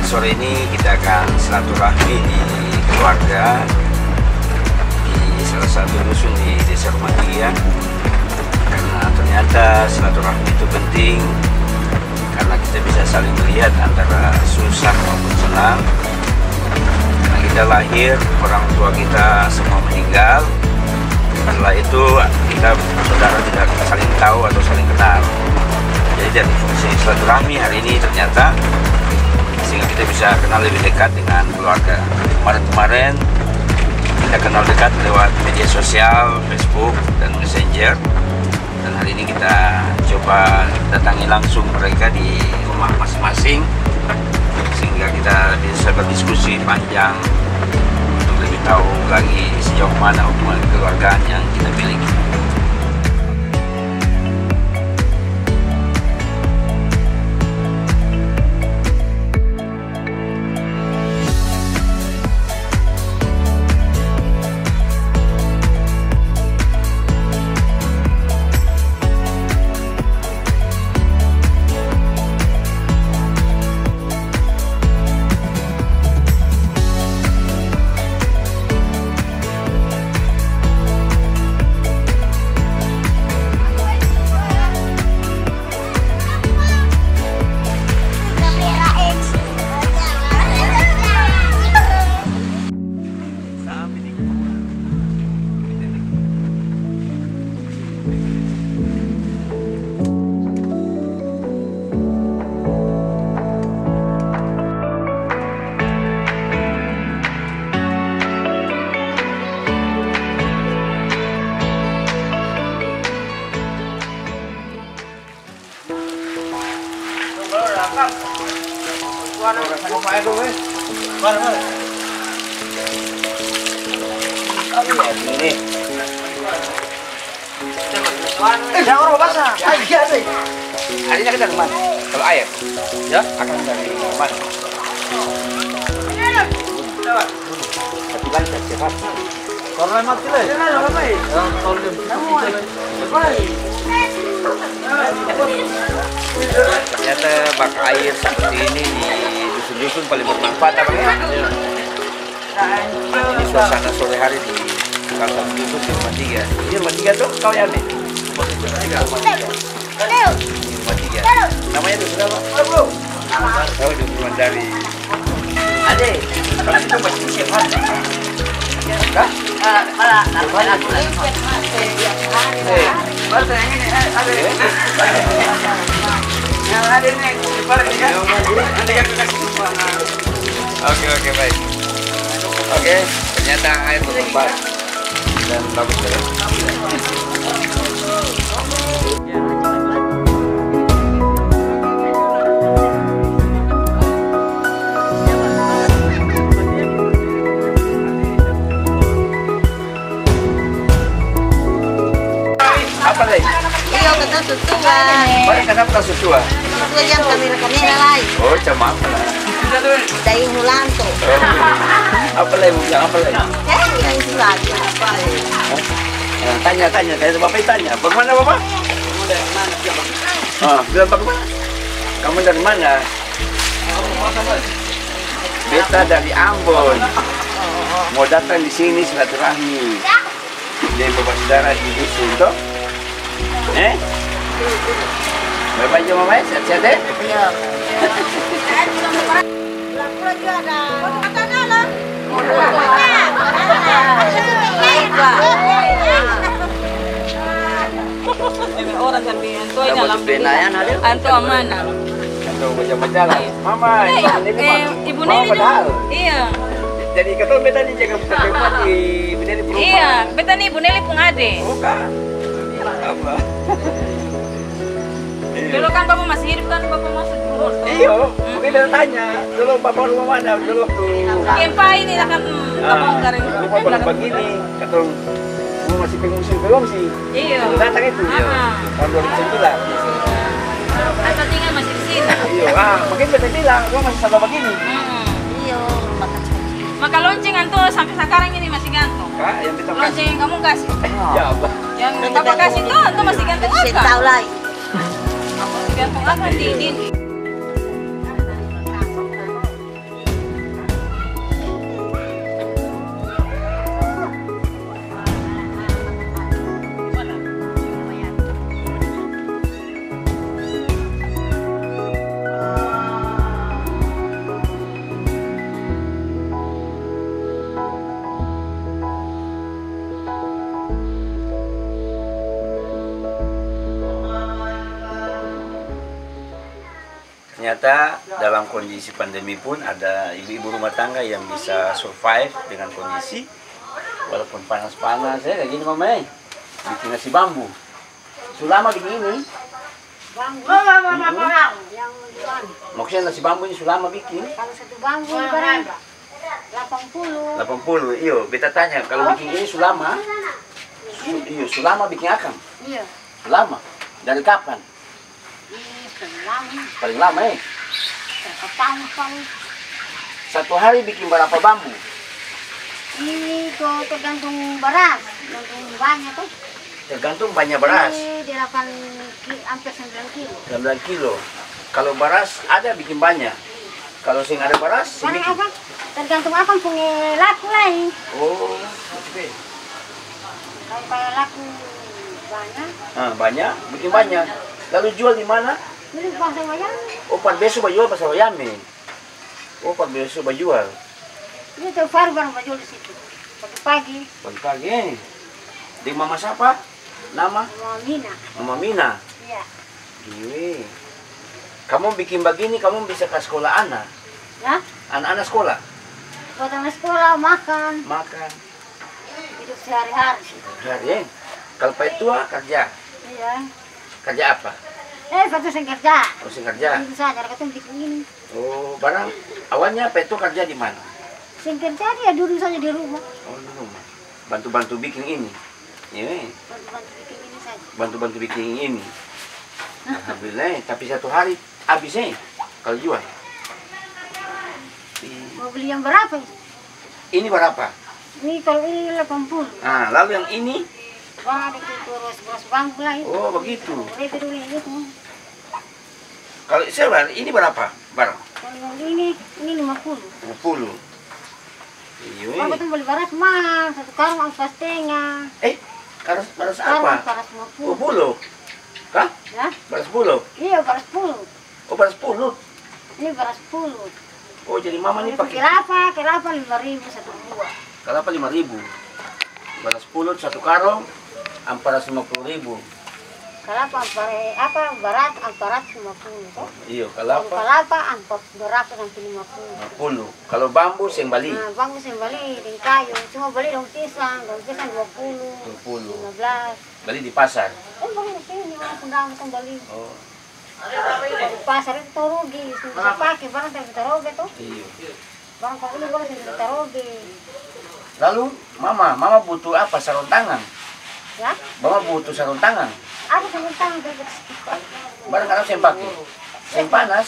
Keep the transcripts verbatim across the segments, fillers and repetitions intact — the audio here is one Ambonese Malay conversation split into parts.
Sore ini kita akan silaturahmi di keluarga di salah satu dusun di Desa Rumah Tiga, karena ternyata silaturahmi itu penting, karena kita bisa saling melihat antara susah maupun senang. Karena kita lahir, orang tua kita semua meninggal, setelah itu kita saudara tidak saling tahu atau saling kenal. Jadi dari fungsi silaturahmi hari ini ternyata sehingga kita bisa kenal lebih dekat dengan keluarga. Kemarin-kemarin kita kenal dekat lewat media sosial, Facebook, dan Messenger. Dan hari ini kita coba datangi langsung mereka di rumah masing-masing, sehingga kita bisa berdiskusi panjang untuk lebih tahu lagi sejauh mana hubungan kekeluargaan yang kita miliki. Eh, jangan orang basah. Air biasa. Airnya kan dari mana? Kalau air, ya, akan dari mana? Satu kali tak cepat. Karena mati lah. Ternyata bak air seperti ini di dusun-dusun paling bermanfaat, apa ya? Ini suasana sore hari di salah satu dusun di Rumah Tiga. Ini Rumah Tiga tuh, kau yang nih? Rumah Tiga. Ini Rumah Tiga. Namanya dusun apa? Oh, dusun Mandari. Ade, kalau itu masih siap hari. Hah? Eh, baru saya ini, eh, ade. Yang ade nih, di balik ya. Nanti kan kasih. Oke, oke, baik. Oke, ternyata air berubah dan bagus terus. Apa lai? Iyo, katong su tua. Bale kanapa su tua? Su tua jang kamera-kamera lai. Oh, cam apa lai? Daeng mulanto. Oh. Apa lai, mo bilang apa lai? Eh, yang itu lagi, apa lai? Hah? Eh, tanya, tanya, tanya, Bapak tanya. Bagimana, Bapak? Ah, bilang bagimana? Kamu dari mana? Beta dari Ambon. Mau datang di sini silaturahmi. Deng bapak saudara di dusun to? Eh? Bapak jo mama, sehat-sehat, eh? Iya. Orang sampe antua dalam bini. Antua mana? Atau bajalan-bajalan. Iya. Mama, eh, Ibu Neli, eh, Ibu Neli dong. Padahal. Iya. Jadi, katong beta ni jaga pertemuan di Ibu Neli pung rumah. Iya, beta ni Ibu Neli pung ade. Oh, kan? Apa? Iya. Dulu kan Bapa masih hidup kan, Bapa masuk dulu. Iyo, hmm. Mungkin beta tanya, dulu Bapa rumah mana? Dulu waktu gempa ini lah kan, hmm, ah, Bapa bongkar ini. Rumah baru bagini, katong rumah masih pengungsi, pengungsi. Iya. Baru datang itu? Aha. Tahun dua ribu sembilan. Ata tinggal masih di sini. Iya, ah, mungkin beta bilang, rumah masih sama bagini. Hmm. Iya, rumah kacil. Maka lonceng antua sampe sakarang ini masih gantung. Kak, yang beta kasih. Lonceng yang kamu kasih. Ya, apa? Yang Bapa kasih itu, antua masih gantung akang. Seng tau lai. Masih gantung akang di dinding. Ternyata dalam kondisi pandemi pun ada ibu-ibu rumah tangga yang bisa survive dengan kondisi, walaupun panas-panas, ya, kayak gini, Mama, eh. Bikin nasi bambu. Su lama biking ini? Bambu. Yang mana? Maksudnya nasi bambu ini su lama biking? Kalau satu bambu ini barang delapan puluh. Delapan puluh, iyo. Beta tanya, kalau biking ini su lama? Su-, iyo, su lama biking akang? Iya. Su lama? Dari kapan? Ini paling lama. Paling lama, eh? Berapa tahun kali? Satu hari biking barapa bambu? Ini to tergantung baras, tergantung banya to. Tergantung banya baras. Ini delapan ki-, hampir sembilan kilo. Sembilan kilo. Kalau baras ada biking banya. Kalau seng ada baras, barang sedikit. Apa? Tergantung akang pung laku lai. Oh, oke. Kalau kaya laku banya. Ah, banya, biking banya. Lalu jual di mana? Ini di Pasar Wayame. Oh, par beso bajual Pasar Wayame. Oh, par beso bajual. Ini tiap hari barang bajual di situ. Pagi-pagi. Pagi-pagi, eh. Deng mama sapa? Nama? Mama Mina. Mama Mina? Iya. Giwe. Kamong biking bagini, kamong bisa kas skola ana? Hah? Ana-ana skola? Buat ana skola, makan. Makan. Hidup sehari-hari. Sehari, eh? Kalo paetua karja? Iya. Karja apa? Eh, paetua seng karja. Oh, seng karja? Itu saja, ada katong biking ini. Oh, barang awalnya paetua karja di mana? Seng karja, dia dudu saja di rumah. Oh, di rumah. Bantu-bantu biking ini? Iya, eh? Bantu-bantu biking ini saja. Bantu-bantu biking ini. Alhamdulillah, eh. Tapi satu hari abis, eh, kalo jual? Iya. Mau beli yang berapa? Ini barapa? Ini kalo ini delapan puluh. Ah, lalu yang ini? Wah, ada tuh, tuh, ros-, ros bangku lah itu. Oh, bagitu. Lebih dulu yang itu. Kalo silver, ini barapa, Bar? Kalo yang ini, ini lima puluh. Lima puluh. Iyo, eh. Bang, katong bali baras mahal, satu karung ampa stenga. Eh, baras, baras apa? Karung ampa baras lima puluh. Oh, bulog. Hah? Ya? Baras bulog? Iya, baras pulut. Oh, baras pulut. Ini baras pulut. Oh, jadi mama ni pake kelapa, kelapa lima ribu satu buah. Kelapa lima ribu. Baras pulut satu karong, ampa ratus lima puluh ribu. Kelapa ampa, eh, apa, baras ampa ratus lima puluh, to? Iyo, kelapa. Baru kelapa ampa dua ratus sampe lima puluh. Lima puluh. Kalo bambu seng bali? Nah, bambu seng bali, deng kayu. Cuma bali daun pisang, daun pisang dua puluh, dua puluh. Lima belas. Bali di pasar? Eh, bali di sini, orang pung dalam katong bali. Oh. Di pasar itu tong rugi, su bisa pake, barang tar bisa tarobe to. Iyo. Barang kalo ini barang su bisa tarobe. Lalu, mama, mama butuh apa? Sarung tangan? Ya? Mama butuh sarung tangan? Ada sarung tangan, tapi barang katong seng pake. Seng panas?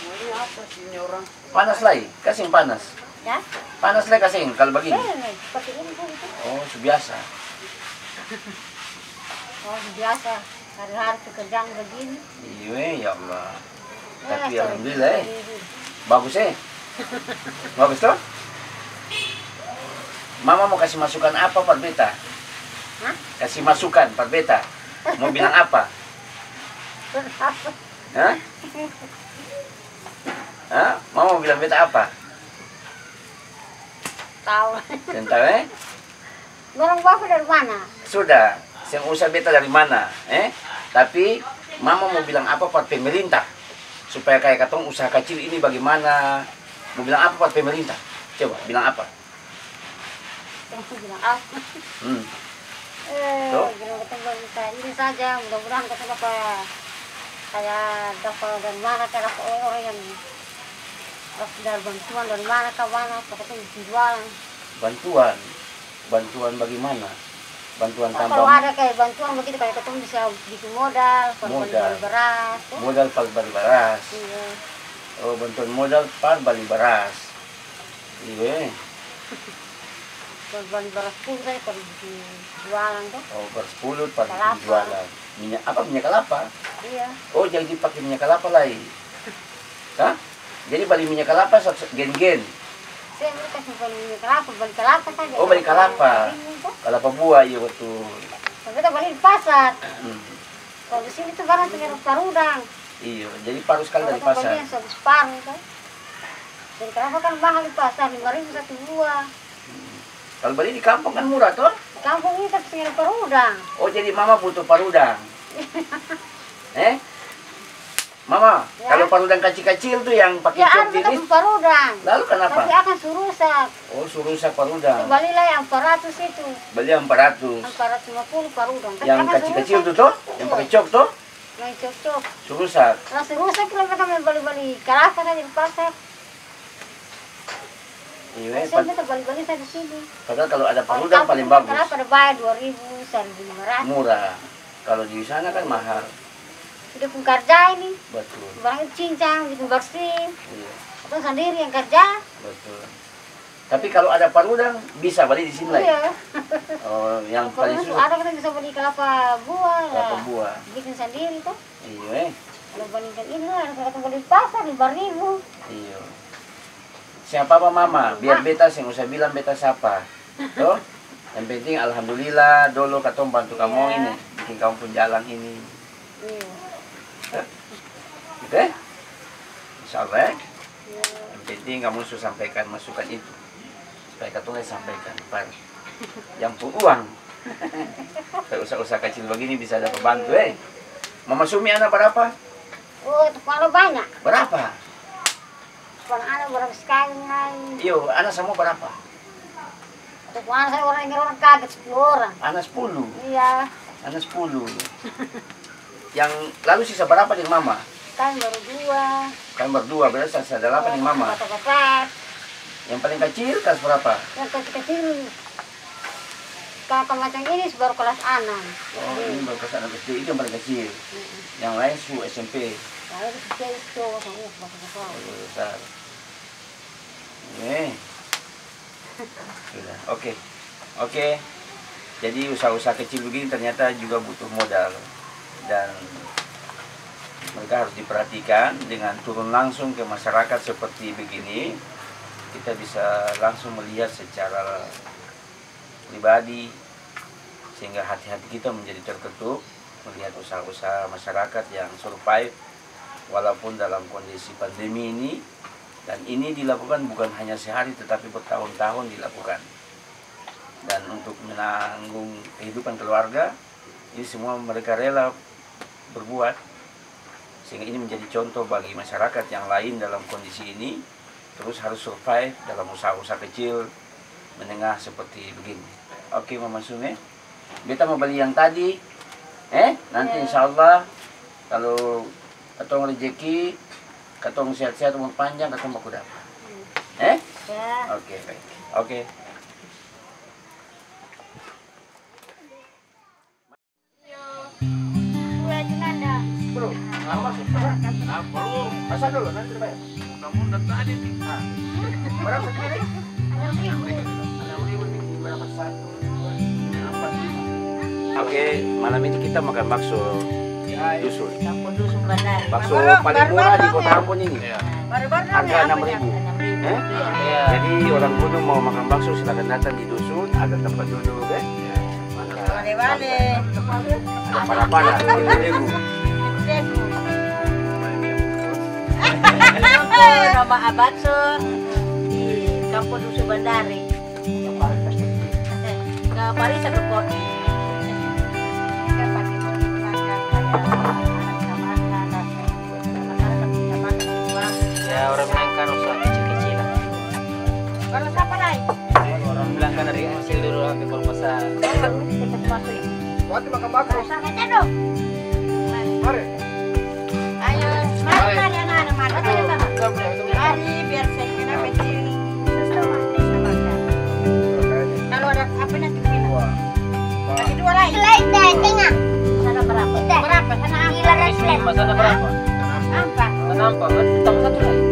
Ini apa sih ini orang? Panas lai, ka seng panas? Ya? Panas lai ka seng kalo bagini? Seng, pake ini saja. Oh, su biasa. Oh, su biasa. Hari-hari pekerjaan bagini. Iyo, eh, ya Allah. Ya, tapi alhamdulillah, eh. Bagus, eh. Bagus, to? Mama mo kasi masukan apa par beta? Hah? Kasi masukan par beta. Mo bilang apa? Hah? Hah? Mama mo bilang beta apa? Tau. Seng tau, eh? Barang baku dari mana? Sudah, seng usah beta dari mana, eh? Tapi mama mo bilang apa par pemerintah? Supaya kaya katong usaha kacil ini bagimana? Mo bilang apa par pemerintah? Coba, bilang apa? Katong bilang apa? Hmm. Eh, bilang katong baru bisa ini saja, mudah-mudahan katong dapa, kaya dapa dari mana, kaya dapa orang yang dapa dari bantuan dari mana ka, mana, pa katong biking jualan. Bantuan? Bantuan bagimana? Bantuan tambang? Kalo ada kaya bantuan bagitu, kaya katong bisa biking modal, par bali, modal, bali baras, to. Modal par bali baras. Iya. Oh, bantuan modal par bali baras. Iya. Bali, bali baras pulut saja par biking jualan to. Oh, baras pulut par biking jualan. Kalapa. Minya, apa, minya kalapa? Iya. Oh, jadi pake minya kalapa lai? Hah? Jadi bali minya kalapa sa-, sa-, gen-gen? Seng, bukan bali minya kalapa, bali kalapa saja. Oh, bali kalapa. Kalapa buah, iya batul. Tapi beta bali di pasar. Hmm. Kalo di sini tu barang tinggal parudang. Iyo, jadi paru skali dari pasar. Kalo bali yang su abis paru tu. Jadi kalapa kan mahal di pasar, lima ribu satu buah. Hmm. Kalo bali di kampung kan murah to? Di kampung ini tapi tinggal parudang. Oh, jadi mama butuh parudang? Eh? Mama, ya, kalau parudang kacil-kacil tuh yang pakai, ya, cok anu, ini? Parudang. Lalu kenapa? Tapi akang su rusak. Oh, su rusak parudang. Itu balilah yang empat ratus itu. Bali yang empat ratus. Empat ratus lima puluh parudang. Tapi yang akang su kacil-kacil rusak. Tuh, toh? Yang, iya, pakai cok, toh? Yang cok-cok. Su rusak. Nah, su rusak, lalu beta bali-bali kalapa saja di pasar. Iya, eh, biasanya pat-, beta bali-bali saja di sini. Padahal kalau ada parudang paling bagus. Kalapa ada bayar dua ribu, seribu lima ratus. Murah. Kalau di sana kan mahal. Sudah pung karja ini. Betul. Barang itu cincang, biking barsih. Iya. Katong sandiri yang karja. Betul. Tapi kalau ada parudang, bisa bali di sini lai? Iya. Oh, yang paling susah. Ada katong bisa bali kalapa buah, ya. Kalapa buah. Biking sandiri, toh. Iyo, eh. Kalau bandingkan ini, harus katong bali di pasar, lima ribu. Iyo. Seng apa-apa, Mama. Biar beta seng usah bilang beta sapa. Toh? Yang penting, alhamdulillah, dolo katong bantu kamong ini. Iya. Biking kamong pung jalan ini. Iya. Gitu, eh? Insya Allah, eh? Iya. Yang penting, kamong su sampaikan masukan itu. Supaya katong lai sampaikan par yang pung uang. Supaya usaha-usaha kacil bagini bisa dapa bantu, eh. Mama Sumi, ana barapa? Oh, itu pala banyak. Barapa? Pala ana barapa skali, nai? Iyo, ana samua barapa? Itu pala saya orang, orang kaget, sepuluh orang. Ana sepuluh? Iya. Ana sepuluh. Yang lalu sisa barapa deng mama? Kami baru dua. Kami baru dua, berarti sisa dalapan deng mama. Bapak-bapak. Yang paling kacil kelas berapa? Yang kacil-kacil, kakak macam ini baru kelas enam. Oh, ini baru kelas enam S D, itu yang paling kecil. Mm-mm. Yang lain su S M P. Lalu kecil itu, sama bapak-bapak. Oh, besar. Eh. Sudah, oke. Oke. Jadi usaha-usaha kecil begini ternyata juga butuh modal. Dan mereka harus diperhatikan dengan turun langsung ke masyarakat seperti begini. Kita bisa langsung melihat secara pribadi, sehingga hati-hati kita menjadi terketuk melihat usaha-usaha masyarakat yang survive walaupun dalam kondisi pandemi ini. Dan ini dilakukan bukan hanya sehari, tetapi bertahun-tahun dilakukan. Dan untuk menanggung kehidupan keluarga, ini semua mereka rela berbuat, sehingga ini menjadi contoh bagi masyarakat yang lain dalam kondisi ini, terus harus survive dalam usaha-usaha kecil, menengah seperti begini. Oke, Mama Sumi, beta mo bali yang tadi, eh, nanti insya Allah, kalo katong rejeki, katong sehat-sehat, umur panjang, katong baku dapa. Eh? Ya. Oke, baik. Oke. Belum. Apa sih? Ah, belum. Masa dulu, nanti bayar. Kamu udah tadi nih. Ah. Berapa satu kali? Enam ribu. Enam ribu nih. Berapa? Satu, dua, tiga, empat, lima. Oke, malam ini kita makan bakso dusun. Bakso paling murah di Kota Ambon ini. Iya. Harga enam ribu. Eh? Iya. Jadi orang gunung mau makan bakso, silakan datang di dusun, ada tempat duduk, eh. Bale-bale. Ada para-para, ibu-ibu. Nama Abatso di Kampung Dusun Bandari. Ka Parisa ke Koni. Ya, orang bilang kan usaha kecil-kecilan. Kalau siapa lain? Orang bilang kan dari kecil dulu sampai berpasan. Waktu makan bakso. Sama cendol. Mari. Ayo, mari, mari, anak-anak, mari. Ayo, mari, mari. Mari, biar saya kena beli. Kalau ada apa nanti bilang. Bagi dua lagi. Lain dari tengah. Sana berapa? Berapa? Sana angka. Sana berapa? Angka. Sana angka. Tambah satu lagi.